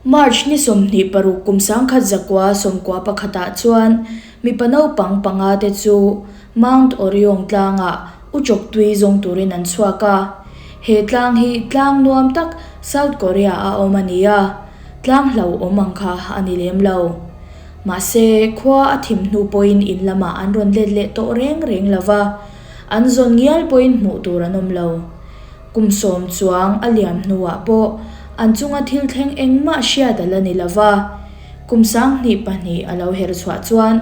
March ni 26 kum 1991 ah chuan mipa naupang panga te chu Mount Oriong tlangah uchawk tui zawng turin an chhuak a. He tlang hi tlang nuam tak South Korea a awm a ni a, tlang hlauhawm ang kha a ni lem lo. Mahse, khua a thim hnu pawhin in lamah an rawn let leh tawh reng reng lo va, an zawn ngial pawhin hmuh tur an awm lo. Kum sawm chuang a liam hnuah pawh an chunga thil thleng engmah hriat a la ni lo va. Kum 2002 a lo her chhuah chuan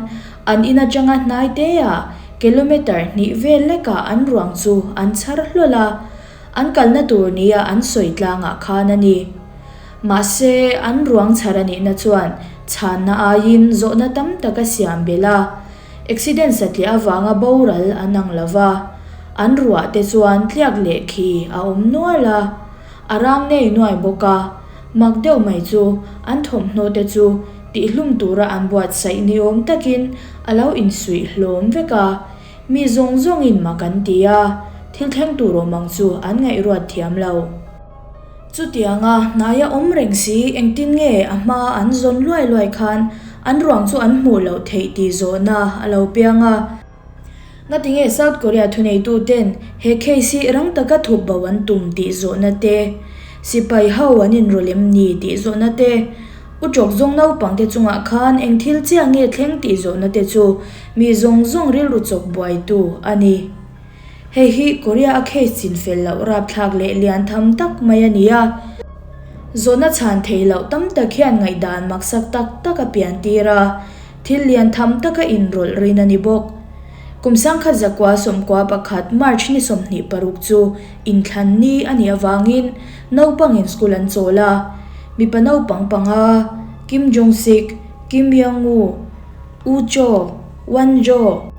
an in atanga hnai teah kilometre hnih vel lekah an ruang chu an chhar hlawl a, an kalna tur nia an sawi tlangah khan a ni. Mahse, an ruang chhar a nihna chuan chhanna aiin zawhna tam tak a siam belh a. Accident satliah avanga boral an ang lo va, an ruah te chuan tliak leh khi a awm nual a, a rang nei nuai bawk a. Mak deuh mai chu an thawmhnaw te chu tihlum tura an buatsaih ni awm takin a lo insuih hlawm vek a. Mi zawng zawngin mak an ti a, thil thleng tur awm ang chu an ngaihruat thiam lo. Chutianga hnaia awm reng si engtin nge a hma an zawn luai luai khan an ruang chu an hmuh loh theih tih zawhna a lo piang a. Ngati nge South Korea thuneitu ten he case hi rang taka thup bo an tum tih zawhna te, sipai ho an inrawlh em ni tih zawhna te, u tawk zawng naupang te chungah khan eng thil chiah nge thleng tih zawhna te chu mi zawng zawng rilru chawk buaitu a ni. Hei hi Korea a case chin fel loh rapthlak leh lian tham tak mai a ni a. Zawhna chhan theih loh tam tak hian ngaihdan maksak tak tak a pian tir a, thil lian tham taka inrawlh rin a ni bawk. Kum 1991 March ni 26 chu inthlan ni a nih avangin naupangin school an chawl a. Mipa naupang panga, Kim Jong-sik, Kim Young-woo, U Cho, Wan Jo,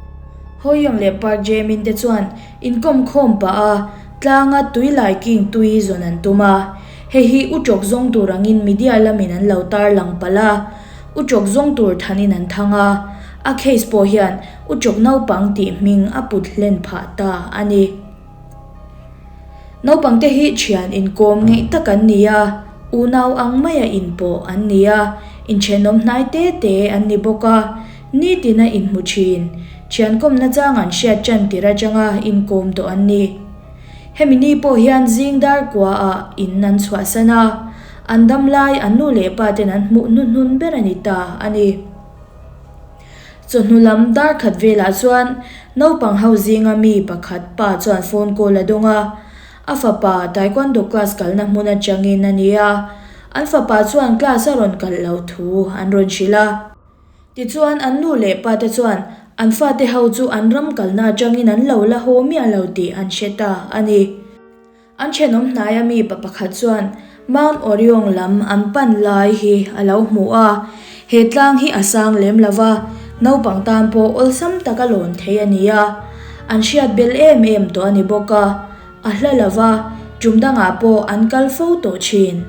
Hoyoung leh Park Jae-min te chuan inkawm khawm pah a, tlanga tui lai king tui zawn an tum a. Hei hi u tawk zawng tur angin media lamin an lo tarlang palh a, u tawk zawng tur thanin an thang a. A case pawh hian u tawk naupang tih hming a put hlen phah ta a ni. Naupangte hi thian inkawm ngeih tak an ni a, unau ang maia inpawh an ni a, inthenawm hnai te te an ni bawk a. Nitin a inhmu thin. Thiankawm nachang an hriat tan tir atanga inkawm tawh an ni. Hemi ni pawh hian zing dar kua ah in an chhuahsan a, an dam lai an nu leh pa ten an hmuh hnuhnun ber a ni ta a ni. Chawhnu lam dar khat velah chuan naupang ho zinga mi pakhat pa chuan phone call a dawng a, a fapa taekwondo class kalna hmun atangin a ni a, an fapa chuan class a rawn kalh loh thu an rawn hrilh a. Tichuan, an nu leh pate chuan an fate ho chu an ram kalna atangin an lo la haw miah lo tih an hre ta a ni. An thenawm hnaia mi pa pakhat chuan Mount Oriong lam an pan lai hi a lo hmu a, he tlang hi a sang lem lo va, naupang tan pawh awlsam taka lawn thei a ni a, an hriat bel em em tawh a ni bawk a. A hla lo va, tum dangah pawh an kal fo tawh thin.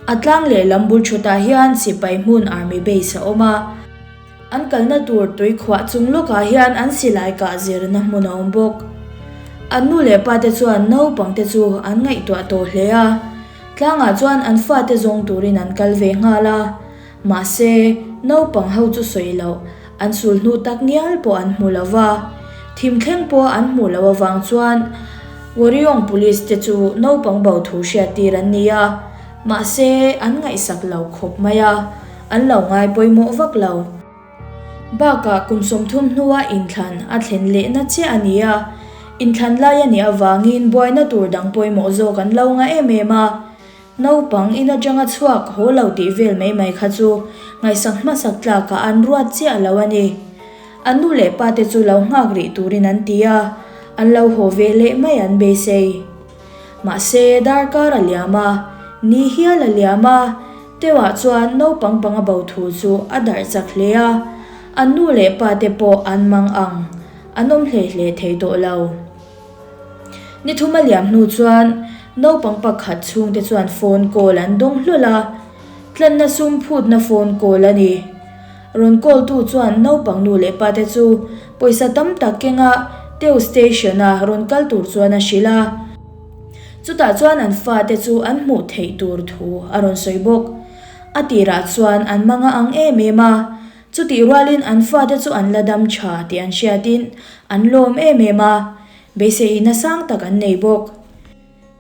A tlang lehlam bul thutah hian sipai hmun army base a awm a. An kalna tur tui khuah chung lawkah hian an silai kah zirna hmun a awm bawk. An nu leh pate chuan naupangte chu an ngaihtuah tawh hle a. Tlangah chuan an fate zawng turin an kal ve nghal a. Mahse, naupang ho chu sawi loh, an sul hnu tak ngial pawh an hmu lo va. Thim thleng pawh an hmuh loh avang chuan Waryong Police te chu naupang bo thu hriattir an ni a, mahse an ngaihsak lo khawp mai a, an lo ngai pawimawh vak lo. Bakah kum 30 hnua inthlan a thlen lehna chiah a ni a, inthlan lai a nih avangin buaina tur dang pawimawh zawk an lo ngah em em a. Naupang in atanga chhuak haw lo tih vel mai mai kha chu ngaihsak hmasak tlakah an ruat chiah lo a ni. An nu leh pa te chu lo nghak rih turin an ti a, an lo haw ve leh mai an beisei. Mahse, darkar a liam a, ni hial a liam a, Teuah chuan naupang panga bo thu chu a darh chak hle a, an nu leh pa te pawh an mang ang, an awm hle hle thei tawh lo. Ni thum a liam hnu chuan naupang pakhat chhungte chuan phone call an dawng hlawl a, tlanna sum phutna phone call a ni. Rawn call tu chuan naupang nu leh pate chu pawisa tam tak kenga Teu station a rawn kal tur chuan a hrilh a. Chutah chuan an fate chu an hmuh theih tur thu a rawn sawi bawk. A tirah chuan an manga ang em em a, chutih rualin an fate chu an la dam tha tih an hriatin an lawm em em a, beiseina sang tak an nei bawk.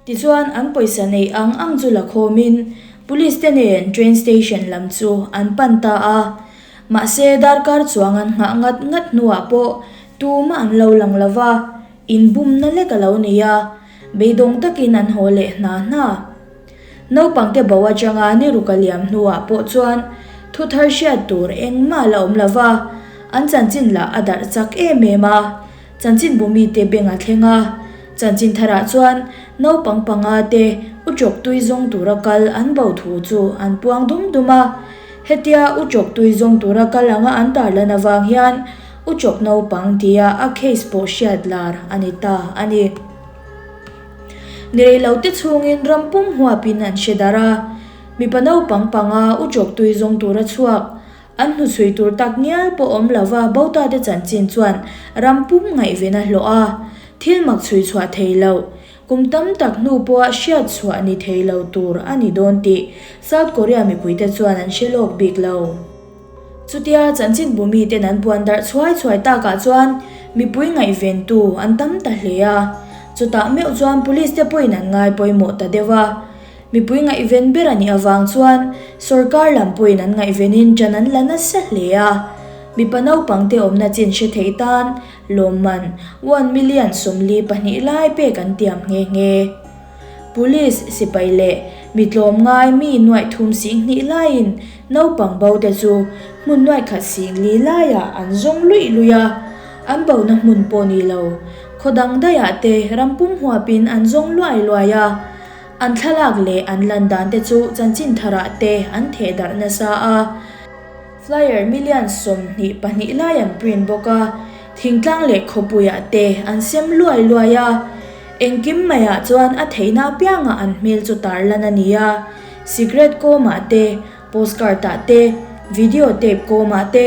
Tichuan an pawisa neih ang ang chu la khawmin Police te nen train station lam chu an pan ta a. Mahse darkar chuang an nghah ngat ngat hnuah pawh tumah an lo lang lo va, inbumna lek a lo nei a, beidawng takin an haw leh hna hna. Naupangte bo atanga ni ruk a liam hnuah pawh chuan thu thar hriat tur engmah a la awm lo va, an chanchin lah a darh chak em em a. Chanchinbu mite beng a thleng a, chanchin tharah chuan naupang panga te Uchawk tui zawng tura kal an bo thu chu an puang dum dum a. Hetia Uchawk tui zawng tura kal anga an tarlan avang hian Uchawk naupang tia a case pawh hriat lar a ni ta a ni. Ni rei lo te chhungin ram pum huapin an hre darh a, mipa naupang panga Uchawk tui zawng tura chhuak An hnuchhui tur tak ngial pawh awm lova Bota te chanchin chuan ram pum ngaihven a hlawh a, thil mak chhui chhuah thei lo, kum tam tak hnu pawha hriat chhuah ni thei lo tur a ni dawn tih South Korea mipuite chuan an hre lawk bik lo. Chutia chanchinbu miten an puan darh chhuai chhuai takah chuan mipui ngaihventu an tam ta hle a, chutah meuh chuan police te pawhin an ngai pawimawh ta deuh a. Mipui ngaihven ber a nih avang chuan sorkar lam pawhin an ngaihvenin ṭan an la nasa hle a. Mipa naupangte awmna chin hre thei tan lawmman one million 42 lai pek an tiam nghe nghe. Police, sipai leh mi tlawmngai mi nuaih thum 20 laiin naupang bo te chu hmun nuaih khat 40 laiah an zawng luih luih a, an bona hmun pawh ni lo khaw dang daihah te ram pum huapin an zawng luai luai a. An thlalak leh an lan dan te chu chanchin tharah te an theh darh nasa a. Flyer million 22 lai an print bawk a, thingtlang leh khawpuiah te an sem luai luai a. Engkim maiah chuan a theihna apiangah an hmel chu tarlan a ni a, cigarette kawmah te, postcard ah te, video tape kawmah te,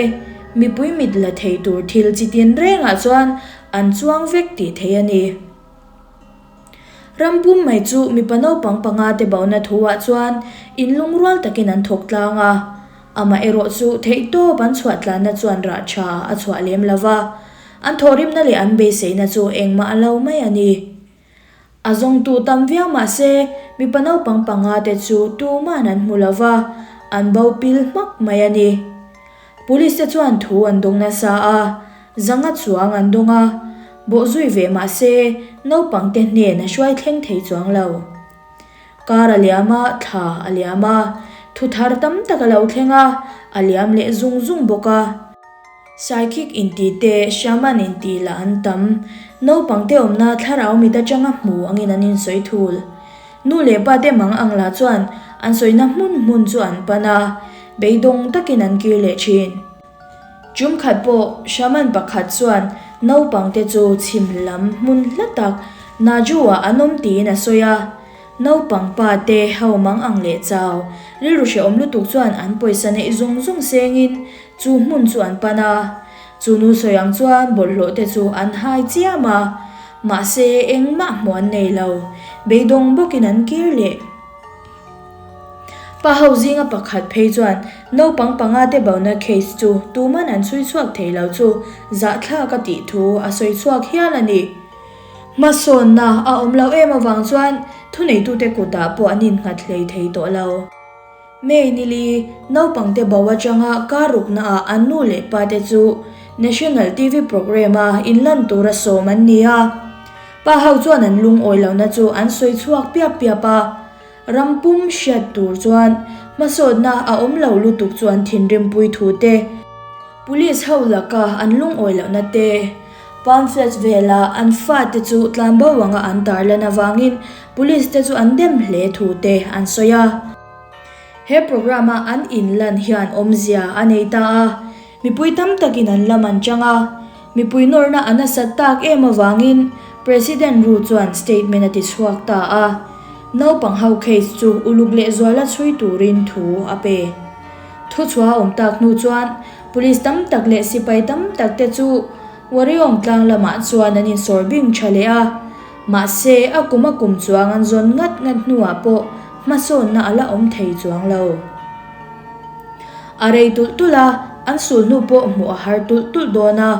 mipui mit la thei tur thil chi tin rengah chuan an chuang vek tih theih a ni. Ram pum mai chu mipa naupang panga te bona thuah chuan inlungrual takin an thawk tlang a, amah erawh chu theihtawp an chhuah tlanna chuan rah tha a chhuah lem lo va, an thawhrimna leh an beiseina chu engmah a lo mai a ni. A zawngtu tam viau mah se mipa naupang panga te chu tuman an hmu lo va, an bo pil hmak mai a ni. Police te chuan thu an dawng nasa a, zanga chuang an dawng a, bawhzui ve mah se naupang te hnen a hruai thleng thei chuang lo. Kar a liam a, thla a liam a, thu thar tam tak a lo thleng a, a liam leh zung zung bawk a. Psychic inti te, shaman inti lah an tam, naupang te awmna thlarau mit atanga hmu angin an insawi thul. Nu leh pa te mang ang lah chuan an sawina hmun hmun chu an pan a, beidawng takin an kir leh thin. Tum khat pawh shaman pakhat chuan naupang te chu chhim lam hmun hla tak Naju-ah an awm tiin a sawi a. Naupang pa te ho mang ang leh chau rilru hrehawm lutuk chuan an pawisa neih zung zung sengin chu hmun chu an pan a. Chu nu sawi ang chuan bawlhhlawh te chu an hai chiam a. Mahse, engmah hmuh an nei lo. Beidawng bawkin an kir leh. Pa ho zinga pakhat phei chuan naupang panga te bona case chu tuman an chhui chhuak thei lo chu zahthlak a tih thu a sawi chhuak hial a ni. Hmasawnna a awm lo em avang chuan thuneitute kutah pawh an innghat hlei thei tawh lo. May nili, naupangte bo atanga kar ruknaah an nu leh pa te chu National TV programme-a inlan tura sawm an ni a. Pa ho chuan an lungawi lohna chu an sawi chhuak piap piap a. Ram pum hriat tur chuan hmasawnna a awm lo lutuk chu an thinrimpui thu te, Police ho laka an lungawi lohna te, Pamphlets vela an fate chu tlanbo anga an tarlan avangin Police te chu an dem hle thu te an sawi a. He programme a an inlan hian awmzia a nei ta a, mipui tam takin an lam an chang a. Mipui nawrna a nasat tak em avangin President Ru chuan statement a ti chhuak ta a, naupang ho case chu uluk lehzuala chhui turin thu a pe. Thuchhuah a awm tak hnu chuan Police tam tak leh sipai tam tak te chu Waryong tlang lamah chuan an insawr bing tha leh a. Mahse, a kum a kum chuang an zawn ngat ngat hnuah pawh hmasawnna a la awm thei chuang lo. A rei tulh tulh a, an sulhnu pawh hmuh a har tulh tulh dawn a.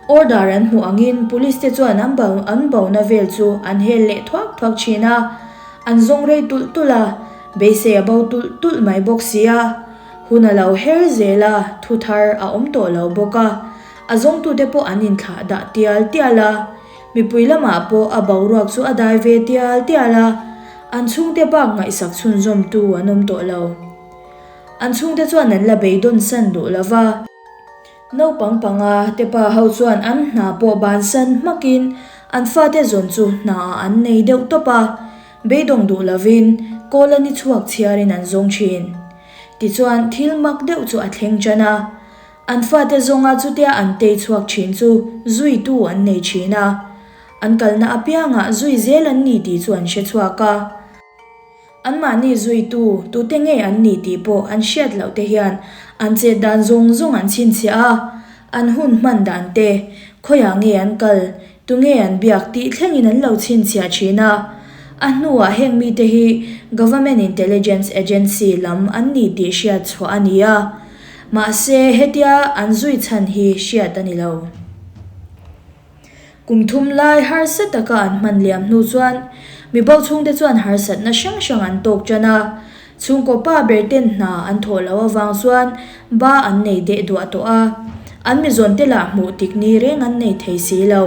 Order an hmuh angin police te chuan an bo an bona vel chu an hel leh thuak thuak thin a. An zawng rei tulh tulh a, beisei a bo tulh tulh mai bawk si a. Hun a lo her zel a, thu thar a awm tawh lo bawk a. A zawngtute pawh an inthlah dah tial tial a. Mipui lamah pawh a boruak chu a dai ve tial tial a, an chhungte bak ngaihsak chhunzawmtu an awm tawh lo. An chhungte chuan an la beidawn san duh lo va. Naupang panga te pa ho chuan an hna pawh bansan hmakin an fate zawn chu hnaah an nei deuh tawp a, beidawng duh lovin kawl a ni chhuak chhiarin an zawng thin. Tichuan thil mak deuh chu a thleng tan a. An fate zawnga chutia an tei chhuak thin chu zuitu an nei thin a, an kalna apiangah zui zel an ni tih chu an hre chhuak a. Anmahni zuitu tute nge an ni tih pawh an hriat loh te hian an chet dan zawng zawng an chhinchhiah a, an hun hman dan te, khawiah nge an kal, tunge an biak tih thlengin an lo chhinchhiah thin a. A hnuah heng mite hi Government Intelligence Agency lam an ni tih hriat chhuah a ni a, mahse hetia an zui chhan hi hriat a ni lo. Kum thum lai harsa taka an hman liam hnu chuan mibo chhungte chuan harsatna hrang hrang an tawk tan a, chhungkaw pa ber ten hna an thawh loh avang chuan ba an nei deh duah tawh a, an mizawn te lah hmuh tik ni reng an nei thei si lo.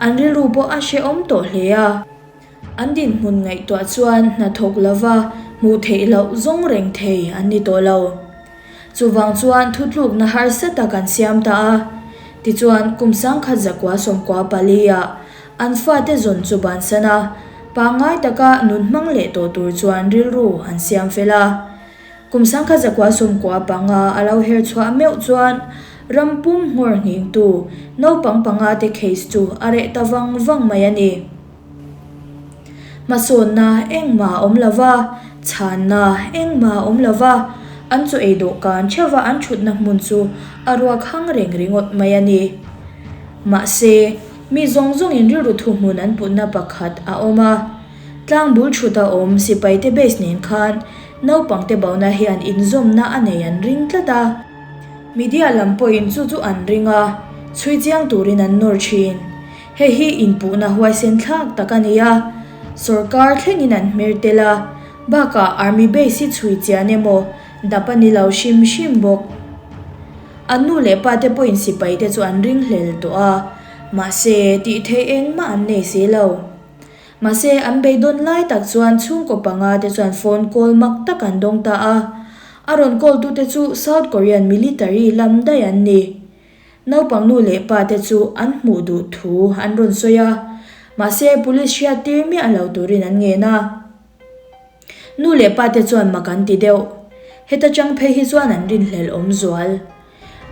An rilru pawh a hrehawm tawh hle a. An dinhmun ngaihtuah chuan hna thawk lova hmuh theih loh zawng reng thei an ni tawh lo. Chuvang chuan thutlukna harsa tak an siam ta a. Tichuan, kum sangkhat zakua sawmkua pali-ah an fate zawn chu bansan a, pangngai taka nun hmang leh tawh tur chuan rilru an siam fel a. Kum sangkhat zakua sawmkua panga a lo her chhuah meuh chuan ram pum nghawr nghingtu naupang pangate case chu a reh ta vang vang mai a ni. Hmasawnna engmah a awm lo va, chhanna engmah a awm lo va, an chaw ei dawhkan theuha an thutna hmun chu a ruak hang reng ringawt mai a ni. Mahse, mi zawng zawngin rilru thuhmun an putna pakhat a awm a. Tlang bul thuta awm sipaite base nen khan naupangte bona hian inzawmna a nei an ring tlat a. Media lam pawhin chu chu an ring a, chhui chiang turin an nawr thin. Hei hi inpuhna huaisen thlak tak a ni a, sorkar thlengin an hmer tel a, bakah Army base hi chhui chian emaw dap a ni lo hrim hrim bawk. An nu leh pa te pawhin sipai te chu an ringhlel tawh a, mahse tih theih engmah an nei si lo. Mahse an beidawn lai tak chuan chhungkaw panga te chuan phone call mak tak an dawng ta a, a rawn call tute chu South Korean military lam daih an ni. Naupang nu leh pa te chu an hmuh duh thu an rawn sawi a, mahse police hriat tir miah lo turin an ngen a. Nu leh pa te chuan mak an ti deuh. Heta chang phei hi chuan an rinhlelh awm zual.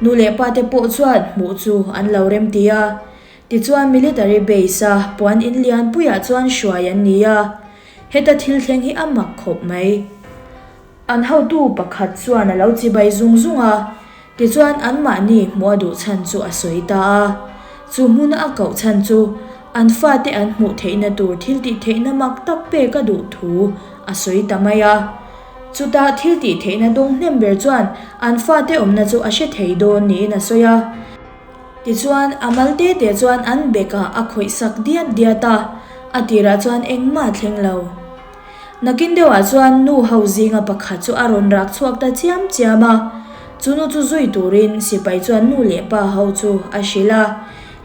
Nu leh pa te pawh chuan hmuh chu an lo remti a. Tichuan military base a puan in lianpuiah chuan hruai an ni a. Heta thil thleng hi a mak khawp mai. An hotu pakhat chuan a lo chibai zung zung a, tichuan anmahni hmuh a duh chhan chu a sawi ta a. Chu hmuna a koh chhan chu an fate an hmuh theihna tur thil tih theihna mak tak pek a duh thu a sawi ta mai a. Chutah thil tih theihna dawng hnem ber chuan an fate awmna chu a hre thei dawn niin a sawi a. Tichuan a mal te te chuan an bekah a khawih sak diat diat a, a tirah chuan engmah a thleng lo. Nakin deuhah chuan nu ho zinga pakhat chu a rawn rak chhuak ta chiam chiam a, chu nu chu zui turin sipai chuan nu leh pa ho chu a hrilh a.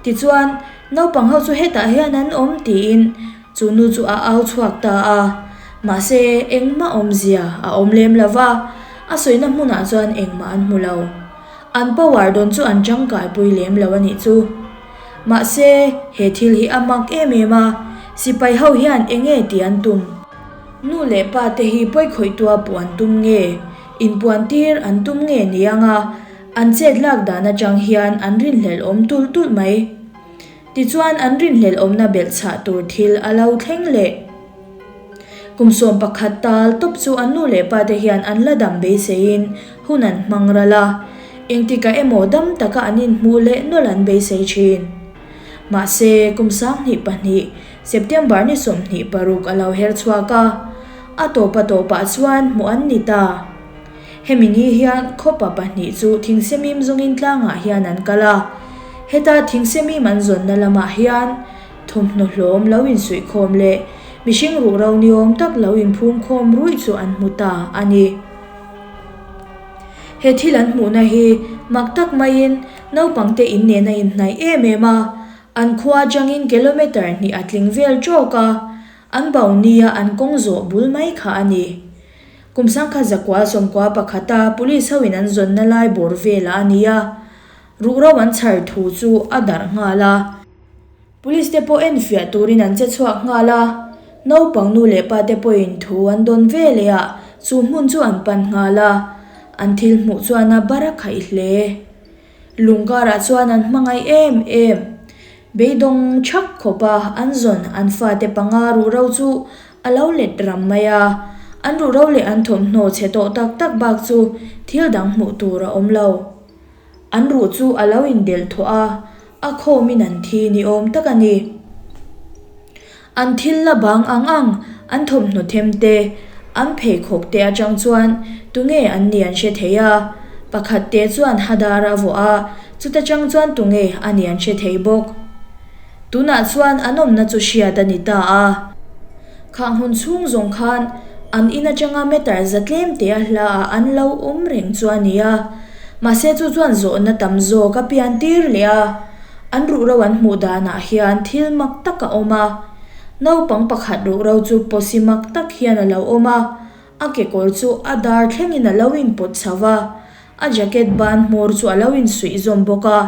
Tichuan, naupang ho chu hetah hian an awm tiin chu nu chu a au chhuak ta a. Mahse, engmah awmzia a awm lem lo va, a sawina hmunah chuan engmah an hmu lo. An power dawn chu an tangkaipui lem lo a nih chu. Mahse, he thil hi a mak em em a, sipai ho hian eng nge tih an tum? Nu leh pa te hi pawikhawihtua puh an tum nge? Inpuan tir an tum nge ni anga an chet lak dan atang hian an rinhlelh awm tulh tulh mai. Tichuan an rinhlelh awmna belhchhah tur thil a lo thleng leh. Kum 11 tal tawp chu an nu leh pa te hian an la dam beiseiin hun an hmang ral a, engtikah emaw dam taka an inhmuh leh nawlh an beisei thin. Mahse, kum 22, September ni 26 a lo her chhuak a, a tawpa tawpah chuan hmuh an ni ta. Hemi ni hian khawpa pahnih chu thingsemim zawngin tlangah hian an kal a. Heta thingsemim an zawnna lamah hian thawmhnaw hlawm lo insuihkhawm leh mihring ruhro ni awm tak lo inphum khawm ruih chu an hmu ta a ni. He thil an hmuhna hi mak tak maiin naupangte in nen a inhnaih em em a, an khua atangin kilometre hnih a tling vel tawk a, an bo nia an kawng zawh bul mai kha a ni. Kum sangkhat zakua sawmkua pakhata police hoin an zawnna lai bawr velah a ni a, ruhro an chhar thu chu a darh nghal a. Police te pawh enfiah turin an che chhuak nghal a, naupang nu leh pa te pawhin thu an dawn ve leh a, chu hmun chu an pan nghal a, an thil hmuh chuan a bar a khaih hle. Lung karah chuan an hmangaih em em. Beidawng thak khawp a, an zawn an fate panga ruhro chu a lo let ram mai a, an ruhro leh an thawmhnaw chhe tawh tak tak bak chu thil dang hmuh tur a awm lo. An ruh chu a lo indelh thawh a, a khawmin an thi ni awm tak a ni. An thil la bang ang ang, an thawmhnaw them te, an pheikhawk te atang chuan tunge an nih an hre thei a. Pakhat te chuan hadar a vuah a, chuta tang chuan tunge a nih an hre thei bawk. Tunah chuan an awmna chu hriat a ni ta a. Khang hun chhung zawng khan an in atanga meter za tlem te a hla ah an lo awm reng chu a ni a. Mahse chu chuan zawhna tam zawk a pian tir leh a, an ruhro an hmuh danah hian thil mak tak a awm a. Naupang pakhat ruhro chu pawsi mak tak hian a lo awm a, a kekawr chu a dar thlengin a lo inpawt chho va, a jacket ban hmawr chu a lo insuih zawm bawk a.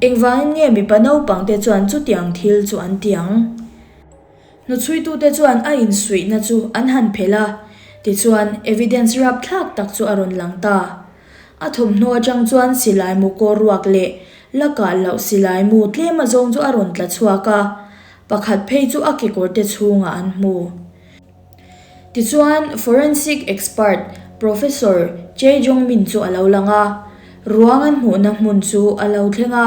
Engvangin nge mipa naupangte chuan chutiang thil chu an ti ang? Hnuchhuitute chuan a insuihna chu an han phelh a, tichuan evidence rapthlak tak chu a rawn lang ta. A thawmhnaw atang chuan silai mu kawr ruak leh la kah loh silai mu tlem azawng chu a rawn tla chhuak a, pakhat phei chu a kekawrte chhungah an hmu. Tichuan, forensic expert Professor Choi Jong-min chu a lo lang a, ruang an hmuhna hmun chu a lo thleng a.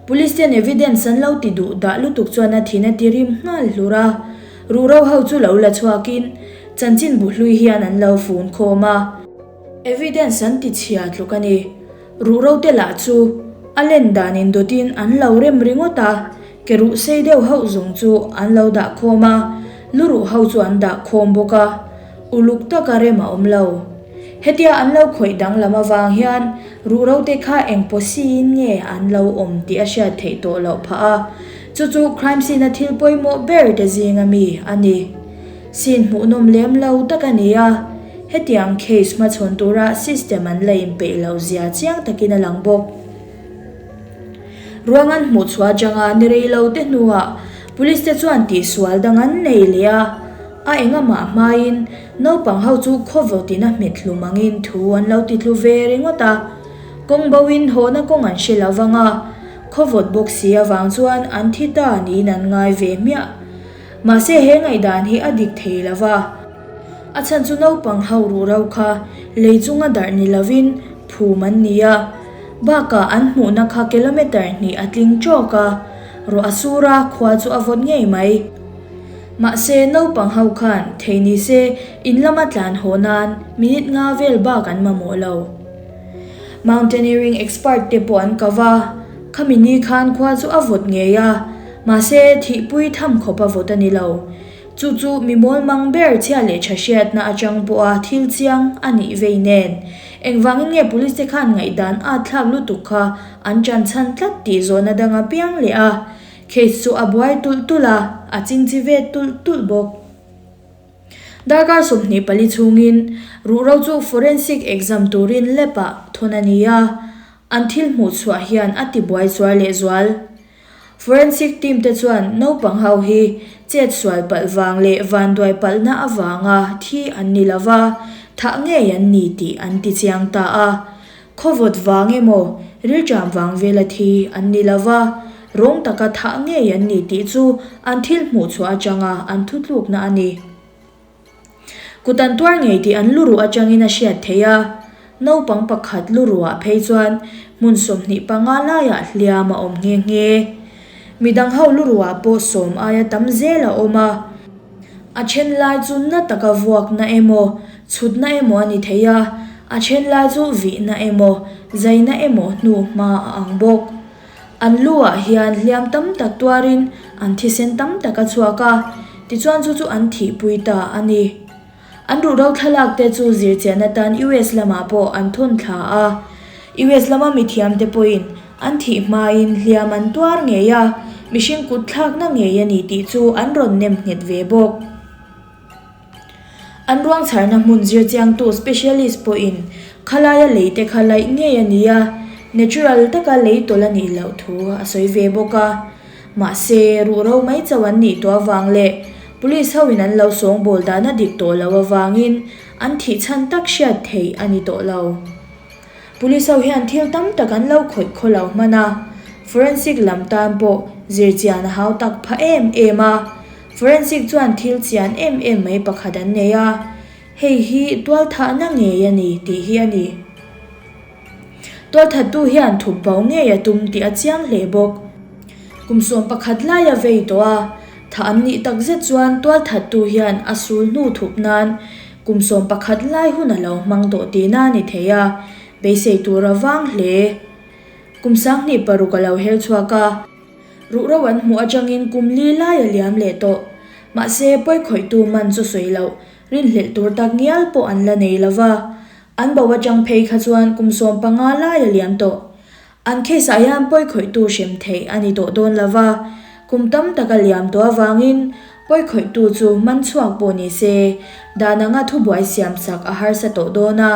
Police ten evidence an lo ti duh dah lutuk chuan a thin a ti rim nghal hlur a. Ruhro ho chu lo la chhuakin chanchinbu hlui hian an lo fun khawm a. Evidence an ti chhia tluk a ni. Ruhro te lah chu a len dan indawtin an lo rem ringawt a. Ke ruh sei deuh hauh zawng chu an lo dah khawm a, lu ruh ho chu an dah khawm bawk a, uluk taka rem a awm lo. Hetia an lo khawih danglam avang hian ruh ro te kha eng pawh siin nge an lo awm tih a hriat theih tawh loh phah a, chu chu crime scene a thil pawimawh ber te zinga mi a ni. Scene hmuhnawm lem lo tak a ni a, hetiang case hmachhawn tura system an la inpeih loh zia chiang takin a lang bawk. Ruang an hmuh chhuah atanga ni rei lo te hnuah Police te chuan tihsual dang an nei leh a, a engamah hmain naupang ho chu khawvawtin a hmet hlum angin thu an lo ti tlu ve ringawt a. Kawng boin hawhna kawng an hre lo vang a, khawvawt bawk si avang chuan an thi ta niin an ngai ve hmiah. Mahse he ngaihdan hi a dik thei lo va. A chhan chu naupang ho ruhro kha lei chunga darh ni lovin phum an ni a, bakah an hmuhna kha kilometre hnih a tling tawk a, ruah a sur a, khua chu a vawt ngei mai. Mahse naupang ho khan thei ni se in lama tlan haw nan minute nga vel bak an mamawh lo. Mountaineering expert te pawh an ko va, khami ni khan khua chu a vawt ngei a, mahse thihpui tham khawp a vawt a ni lo. Chu chu mi mawlmang ber chhia leh tha hriatna atang pawha thil chiang a nih vei nen. Engvangin nge police te khan ngaihdan at thlak lutuk kha an tan chhan tlat tih zawhna dang a piang leh a. Case chu a buai tulh tulh a, a chingchi ve tulh tulh bawk. Darkar 24 chhungin ruhro chu forensic exam turin lab ah thawn a ni a, an thil hmuh chhuah hian a tibuai zual leh zual. Forensic team te chuan naupang ho hi chet sual palh vang leh vanduai palhna avanga thi an ni lo va, thah ngei an ni tih an ti chiang ta a. Khawvawt vang emaw, rilṭam vang vela thi an ni lo va, rawng taka thah ngei an ni tih chu an thil hmuh chhuah atanga an thutlukna a ni. Kut an tuar ngei tih an luruh atangin a hriat theih a, naupang pakhat luruhah phei chuan hmun 25 laiah hliam a awm nghe nghe. Midang ho luruhah pawh sawm aia tam zel a awm a, a then lai chu na taka vuakna emaw, chhutna emaw a ni thei a. A then lai chu vihna emaw, zaina emaw hnu hma a ang bawk. An lu ah hian hliam tam tak tuarin an thisen tam tak a chhuak a, tichuan chu chu an thihpui ta a ni. An ruhro thlalak te chu zirchian atan US lamah pawh an thawn thla a. US lama mithiam te pawhin an thih hmain hliam an tuar ngei a, mihring kut thlakna ngei a ni tih chu an rawn nem nghet ve bawk. An ruang chharna hmun zirchiangtu specialist pawhin khalaia lei te kha laih ngei a ni a, natural taka lei tawlh a nih loh thu a sawi ve bawk a. Mahse, ruhro mai chauh an nih tawh avang leh police hoin an lo sawngbawl dan a dik tawh loh avangin an thih chhan tak hriat theih a ni tawh lo. Police ho hian thil tam tak an lo khawih khaw lo hman a, forensic lam tan pawh zirchian a hau tak phah em em a. Forensic chuan thil chian em em mai pakhat an nei a, hei hi tualthahna ngei a ni tih hi a ni. Tualthattu hian thup bo ngei a tum tih a chiang hle bawk. Kum 11 lai a vei tawh a, thah an nih takzet chuan tualthattu hian a sul hnu thup nan Kum 11 lai hun a lo hmang tawh tihna a ni thei a, beisei tur a vang hle. Kum 26 a lo her chhuak a, ruhro an hmuh atangin kum li lai a liam leh tawh. Mahse, pawikhawihtu man chu sawi loh, rinhlelh tur tak ngial pawh an la nei lo va. An bo atang phei kha chuan kum 15 lai a liam tawh. An case ah hian pawikhawihtu hrem theih a ni tawh dawn lo va, kum tam tak a liam tawh avangin pawikhawihtu chu man chhuak pawh ni se, dan anga thubuai siam sak a harsa tawh dawn a,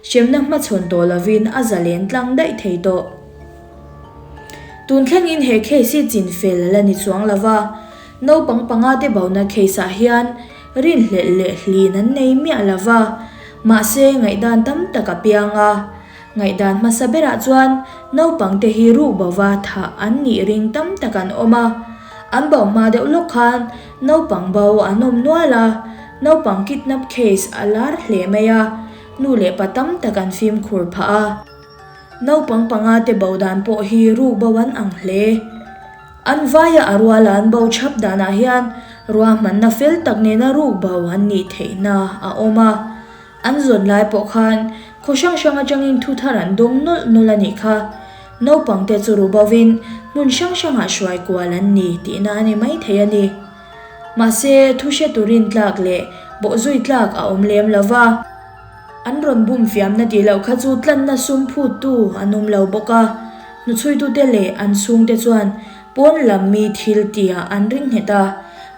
hremna hmachhawn tawh lovin a zalen tlang daih thei tawh. Tun thlengin he case hi chin fel a la ni chuang lo va, naupang panga te bona case ah hian rinhlelh leh hlin an nei miah lo va, mahse ngaihdan tam tak a piang a. Ngaihdan hmasa berah chuan naupangte hi ruk bova thah an nih ring tam tak an awm a. An bo hma deuh lawk khan naupang bo an awm nual a, naupang kidnap case a lar hle mai a, nu leh pa tam tak an fimkhur phah a. Naupang panga te bo dan pawh hi ruk bo an ang hle. An vaia a ruala an bo chhap danah hian ruahmanna fel tak nena ruk bo an nih theihna a awm a. An zawn lai pawh khan khaw hrang hrang atangin thu thar an dawng nawlh nawlh a nih kha. Naupangte chu ru bovin hmun hrang hrangah hruai kual an ni tihna a ni mai thei a ni. Mahse, thu hre turin tlak leh bawhzui tlak a awm lem lo va. An rawn bum fiamna tih loh kha chu tlanna sum phuttu an awm lo bawk a. Hnuchhuitute leh an chhungte chuan pawn lam mi thil tihah an ring nghet a,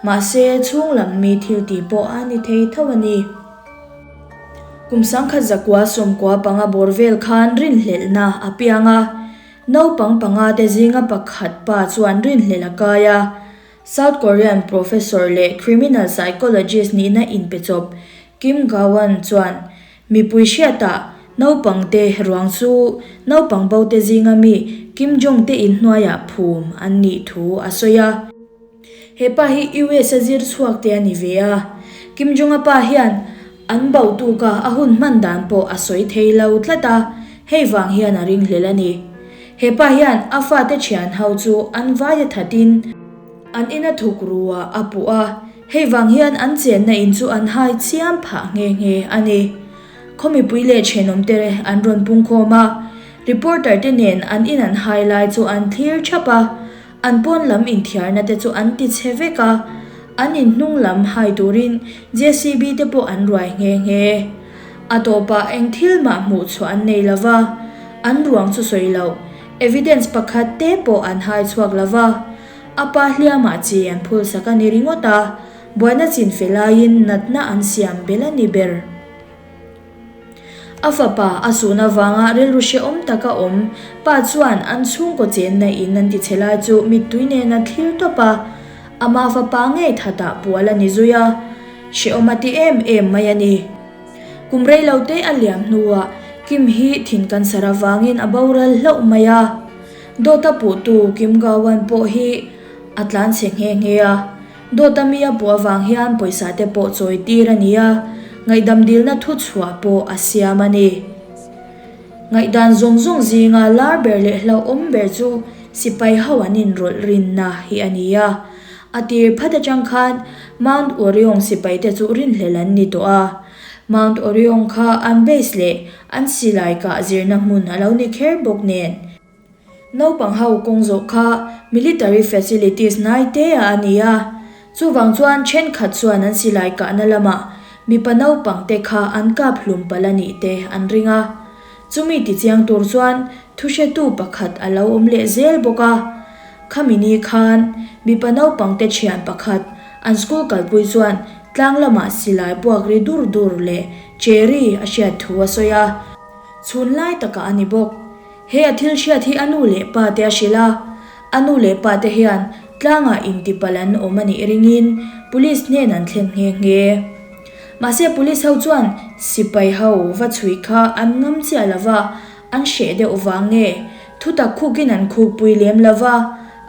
mahse chhung lam mi thil tih pawh a ni thei tho a ni. Kum 1995 bawr vel khan rinhlelhna a piang a, naupang panga te zinga pakhat pa chuan rinhlelh a kai a. South Korean professor leh criminal psychologist nihna inpe chawp Kim Ga-won chuan mipui hriatah naupang te ruang chu naupang bo te zinga mi Kim Jong te inhnuaiah phum an nih thu a sawi a. He pa hi US a zir chhuak te a ni ve a, Kim Jong-a pa hian an bo tuk a, a hun hman dan pawh a sawi thei lo tlat a, hei vang hian a ringhlel a ni. He pa hian a fate thian ho chu an vai a thatin an ina thuk ru ah a puh a, hei vang hian an chenna in chu an hai chiam phah nghe nghe a ni. Khaw mipui leh thenawmte an rawn pungkhawm a, reporter te nen an in an hai lai chu an thlir thap a, An pawn lam inthiarna te chu an ti chhe vek a, an in hnung lam hai turin JCB te pawh an ruai nghe nghe. A tawpah eng thil mah hmuh chhuah an nei lo va, an ruang chu sawi loh, evidence pakhat te pawh an hai chhuak lo va. A pa hliamah chi an phul sak a ni ringawt a, buaina chin fe laiin natna an siam belh a ni ber. A fapa a sun avanga rilru hrehawm taka awm pa chuan an chhungkaw chenna in an ti chhe lai chu mittui nen a thlir tawp a, ama fapa ngei thatah pual a ni zui a, hrehawm a ti em em mai a ni. Kum rei lo te a liam hnuah Kim hi thin cancer avangin a boral hlauh mai a, dawta puhtu Kim Ga-won pawh hi a tlanchhe nghe nghe a. Dawta mi a puh avang hian pawisa te pawh chawi tir a ni a, ngaihdam dilna thu chhuah pawh a siam a ni. Ngaihdan zawng zawng zinga lar ber leh hlauhawm ber chu sipai ho an inrawlh rinna hi a ni a. A tir phat atang khan Mount Uryong sipai te chu rinhlelh an ni tawh a. Mount Oriong kha an base leh an silai kah zirna hmun a lo ni kher bawk nen. Naupang ho kawng zawh kha military facilities hnai te ah a ni a, chuvang chuan thenkhat chuan an silai kahna lamah mipa naupang te kha an kap hlum palh a nih te an ring a. Chumi tichiang tur chuan thuhretu pakhat a lo awm leh zel bawk a. Khami ni khan mipa naupang te thian pakhat an school kalpui chuan tlang lamah silai puak ri dur dur leh cherry a hriat thu a sawi a. Chhun lai takah a ni bawk. He a thil hriat hi a nu leh pa te a hrilh a, a nu leh pa te hian tlangah intipalh an awm a nih ringin police hnen an thlen nghe nghe. Mahse police ho chuan sipai ho va chhui kha an ngam chiah lo va, an hreh deuh vang nge thutak khukin an khukpui lem lo va,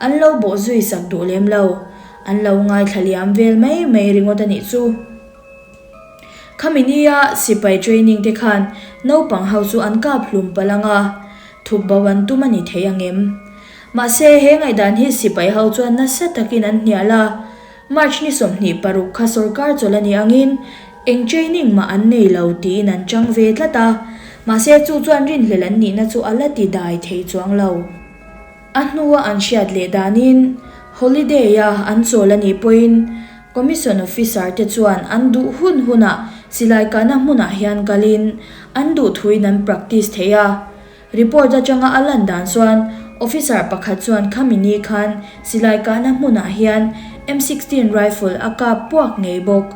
an lo bawh zui sak duh lem lo. An lo ngaithla liam vel mai mai ringawt a nih chu. Khami nia sipai training te khan naupang ho chu an kap hlum palh ang a, thup bo an tum a ni thei ang em? Mahse, he ngaihdan hi sipai ho chuan nasa takin an hnial a, March ni 26 kha sorkar chawlh a nih angin eng training mah an nei lo tiin an chang ve tlat a, mahse chu chuan rinhlelh an nihna chu a la ti dai thei chuang lo. A hnua an hriat leh danin holiday-a an chawl a nih pawhin Commission Officer te chuan an duh hun hunah silai kahna hmunah hian kalin an duh thuin an practice thei a. Report atanga a lan dan chuan Officer pakhat chuan khami ni khan silai kahna hmunah hian M16 rifle a kap puak ngei bawk.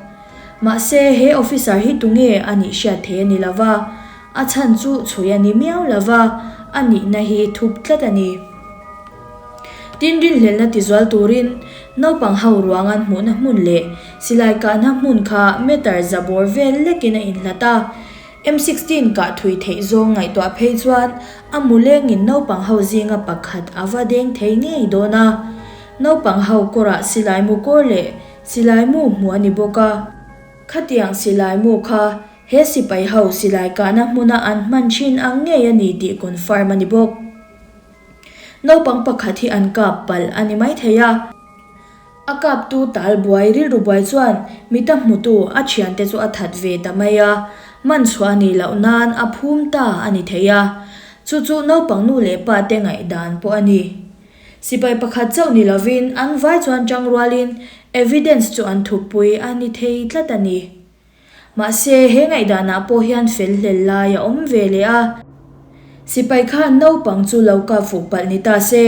Mahse he officer hi tunge a nih hriat thei a ni lova. A chhan chu chhui a ni miau lo va, a nihna hi thup tlat a ni. Tin, rinhlelhna tizual turin naupang ho ruang an hmuhna hmun leh silai kahna hmun kha meter za bawr vel lekin a inhlat a. M16 kah thui theih zawng ngaihtuah phei chuan a mu lengin naupang ho zinga pakhat a va deng thei ngei dawn a. Naupang ho kawrah silai mu kawr leh silai mu hmuh a ni bawk a. Khatiang silai mu kha He sipai ho silai kahna hmuna an hman thin ang ngei a ni tih confirm a ni bawk. Naupang pakhat hi an kap palh a ni maithei a. A kaptu tal buai rilru buai chuan mita hmutu a thiante chu a that ve ta mai a, man chhuah a nih loh nan a phum ta a ni thei a. Chu chu naupang nu leh pa te ngaihdan pawh a ni. Sipai pakhat chauh ni lovin an vai chuan tangrualin evidence chu an thuppui a ni thei tlat a ni. Mahse, he ngaihdanah pawh hian fel hlel lai a awm ve leh a. Sipai khan naupang chu lo kap fuh palh ni ta se,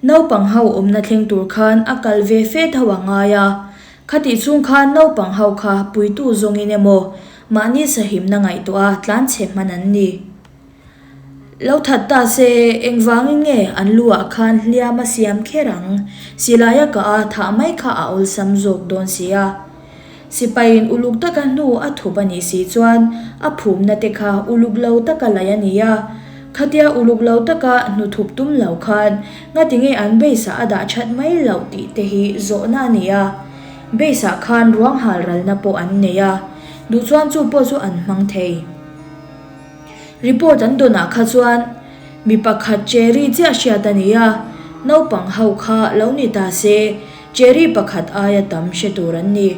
naupang ho awmna thleng tur khan a kal ve fe tho a ngai a. Khatih chhung khan naupang ho kha puitu zawngin emaw, mahni sahimna ngaihtuah a tlanchhe hman an ni. Lo that ta se, engvangin nge an lu ah khan hliam a siam kher ang? Silai a kah a, thah mai kha a awlsam zawk dawn si a. Sipaiin uluk taka hnu a thup a nih si chuan a phumna te kha uluk lo taka laih a ni a. Khatia uluk lo taka hnu thup tum lo khan ngati nge an base ah a dah that mai loh tih te hi zawhna a ni a. Base ah khan ruang hal ralna pawh an nei a, duh chuan chu pawh chu an hmang thei. Report an dawnah kha chuan mi pakhat Cherry chiah hriat a ni a, naupang ho kha lo ni ta se Cherry pakhat aia tam hre tur an ni.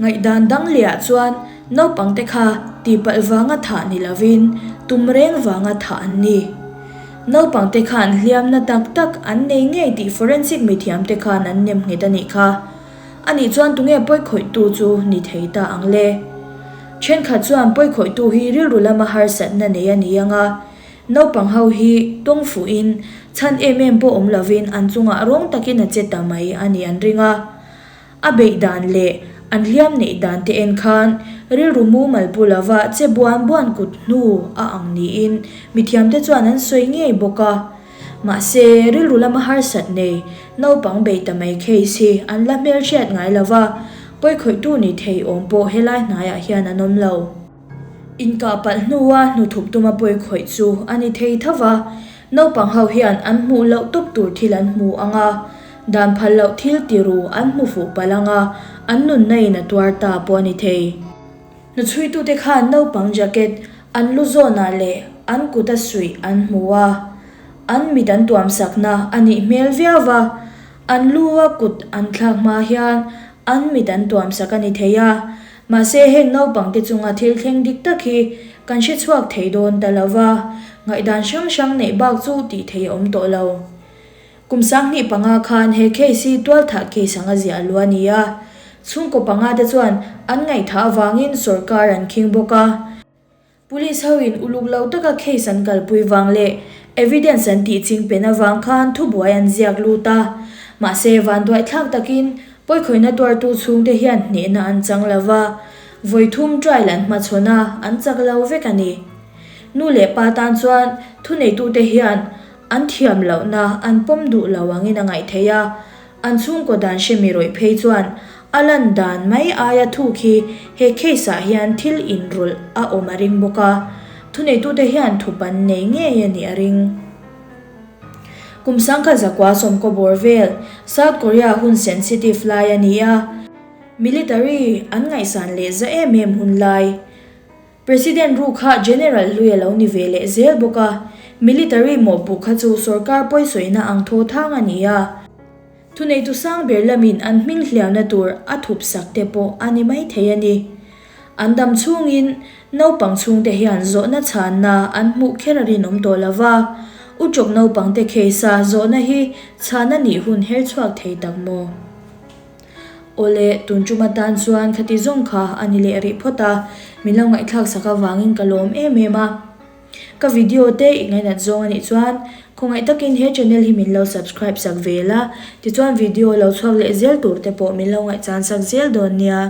Ngaihdan dang lehah chuan naupang te kha tihpalh vanga thah ni lovin tum reng vanga thah an ni. Naupang te khan hliamna tak tak an nei ngei tih forensic mithiam te khan an nem nghet a nih kha. Anih chuan tunge pawikhawihtu chu ni thei ta ang le? Thenkhat chuan pawikhawihtu hi rilru lama harsatna nei a ni ang a, naupang ho hi tawng fuhin chhan em em pawh awm lovin an chungah rawng takin a che ta mai a nih an ring a. A beih dan leh an hliam neih dan te en khan rilru mumal pu lova che buan buan kut hnu a ang niin mithiamte chuan an sawi ngei bawk a. Mahse, rilru lama harsat nei, naupang bei ta mai case hi an la hmelhriat ngai lo va, pawikhawihtu ni thei awm pawh helai hnaiah hian an awm lo. Inkah palh hnua hnuthup tuma pawikhawih chu a ni thei tho va, naupang ho hian an hmuh loh tawp tur thil an hmu ang a, dan phal loh thil tiru an hmu fuh palh ang a, an nunna in a tuar ta pawh a ni thei. Hnuchhuitute khan naupang jacket an lu zawnah leh an kuta suih an hmu a, an mit an tuamsakna a nih hmel viau va, an lu a kut an thlak hma hian an mit an tuamsak a ni thei a. Mahse heng naupangte chunga thil thleng dik tak hi kan hre chhuak thei dawn ta lo va, ngaihdan hrang hrang neih bak chu tih theih a awm tawh lo. Kum 2005 khan he case hi tualthah case anga ziah luh a ni a, chhungkaw panga te chuan an ngaihthah avangin sorkar an khing bawk a. Police ho in uluk lo taka case an kalpui vang leh evidence an tih ching pen avang khan thubuai an ziak lut a. Mahse vanduaithlak takin pawikhawihna tuartu chhungte hian hnehna an chang lo va, vawi thum trial an hmachhawn a, an chak lo vek a ni. Nu leh pa tan chuan thuneitute hian an thiam lohna an pawm duh lo angin a ngaih theih a, An chhungkaw dan hre mi rawih phei chuan a lan dan mai aia thuk hi he case ah hian thil inrawlh a awm a ring bawk a, thuneitute hian thup an nei ngei a nih a ring. Kum 19 sawmkaw bawr vel South Korea hun sensitive lai a ni a, military an ngaihsan leh za em em hun lai. President Ru kha General hlui a lo ni ve leh zel bawk a, military mawhpuh kha chu sorkar pawisawina ang thaw thang a ni a, thuneitu sang ber lamin an hming hliauna tur a thup sak te pawh a ni mai thei a ni. An dam chhungin naupang chhungte hian zawhna chhanna an hmuh kher a rinawm tawh lo va, Uṭawk naupangte case-a zawhna hi chhan a nih hun her chhuak thei tak maw? Awle, tun tum atan chuan khati zawng kha a ni leh rih phawt a, min lo ngaihthlak sak avangin ka lawm em em a. Ka video te i ngainat zawng a nih chuan khawngaih takin he channel hi min lo subscribe sak ve la, tichuan video lo chhuak leh zel tur te pawh min lo ngaihchan sak zel dawn nia.